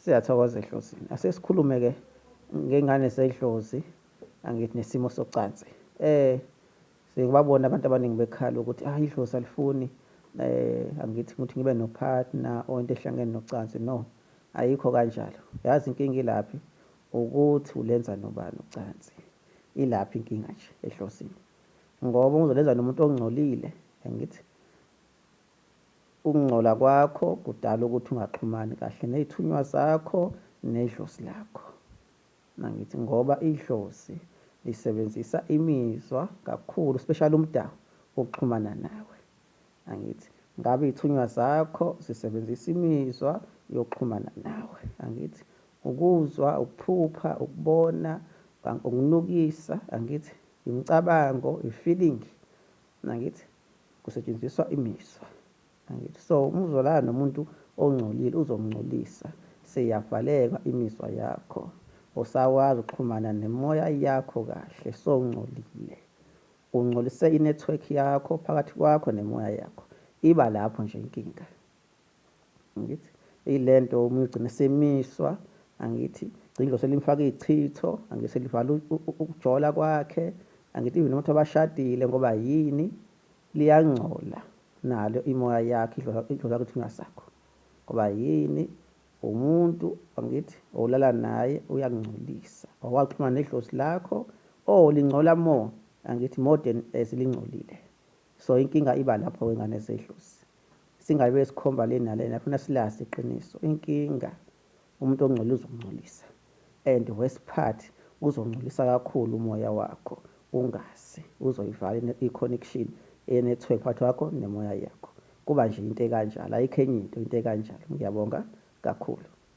Siyathokoza edlozini. Ase sikhulume-ke ngey'ngane zedlozi, angithi nesimo socansi. Sibabona abantu abaningi bekhala ukuthi ah idlozi alifuni angithi ukuthi ngibe no-partner or into ehlangene nocansi. No, ayikho kanjalo. Yazi inkinga ilaphi? Ukuthi ulenza nobani ucansi. Ilaphi inkinga nje edlozini. Ngoba uma uzolenza nomuntu ongcolile, angithi ukungcola kwakho kudala ukuthi ungaxhumani kahle ney'thunywa zakho nedlozi lakho. Angithi ngoba idlozi lisebenzisa imizwa kakhulu, especially umdabu ukuxhumana nawe. Angithi ngabe iy'thunywa zakho zisebenzisa imizwa yokuxhumana nawe. Angithi ukuzwa, ukuphupha, ukubona, ukunukisa, angithi imicabango, i-feeling, angithi kusetshenziswa imizwa. Angithi so uma uzolala nomuntu ongcolile uzomngcolisa, seyavaleka imizwa yakho, awusakwazi ukuxhumana nemoya yakho kahle, sowungcolile. Ungcolise i-network yakho phakathi kwakho nemoya yakho. Iba lapho nje inkinga. Angithi ile nto omunye ugcina esemiswa, angithi gcina idlozi selimfaka iy'chitho, angithi selivala ukujola kwakhe, angithi even ukuthi abashadile ngoba yini liyangcola nalo imoya yakho, idlozi lakho ithunywa sakho. Ngoba yini umuntu angithi olala naye uyakungcolisa, awaxhumana nedlozi lakho oh lingcola more, angithi more than as lingcolile. So inkinga iba lapho wengane zedlozi. Singabe sikhomba le nalena, funa silazi iqiniso. Inkinga umuntu ongcolile uzokungcolisa, and worst part uzongcolisa kakhulu umoya wakho ungazi, uzoyivala i-connection ye-network phakathi kwakho nemoya yakho. Kuba nje into ekanjalo, ayikho enye into, into ekanjalo. Ngiyabonga kakhulu.